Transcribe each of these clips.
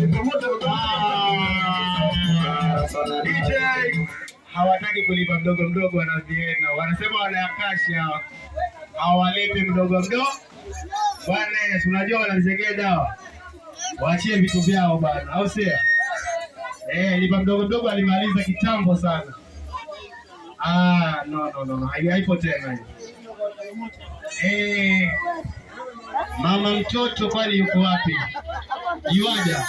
Ah, DJ hawataki kulipa mdogo mdogo, wana Vienna wanasema wanayakashi hawa, hawalipi mdogo mdogo bwana. Si unajua wanazegea dawa, waachie vitu vyao bwana, au sio? Lipa mdogo mdogo alimaliza kitambo sana. Ah, no no no, no. Haipo tena hiyo. Eh, mama mtoto kwani yuko wapi? Yuaja?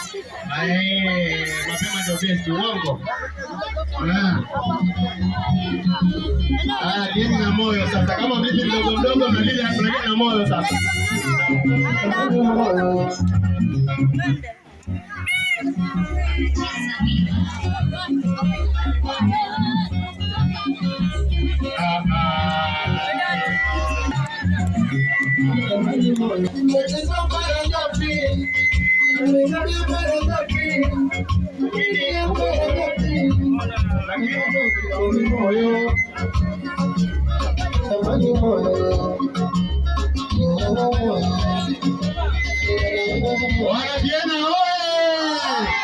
Eh, mapema ndio best, uongo. Ah. Ah, lieni na moyo sasa. Kama mlipi mdogo mdogo mnalipa mnalipa na moyo sasa. Ah, ah. Lakini wana Vienna oye!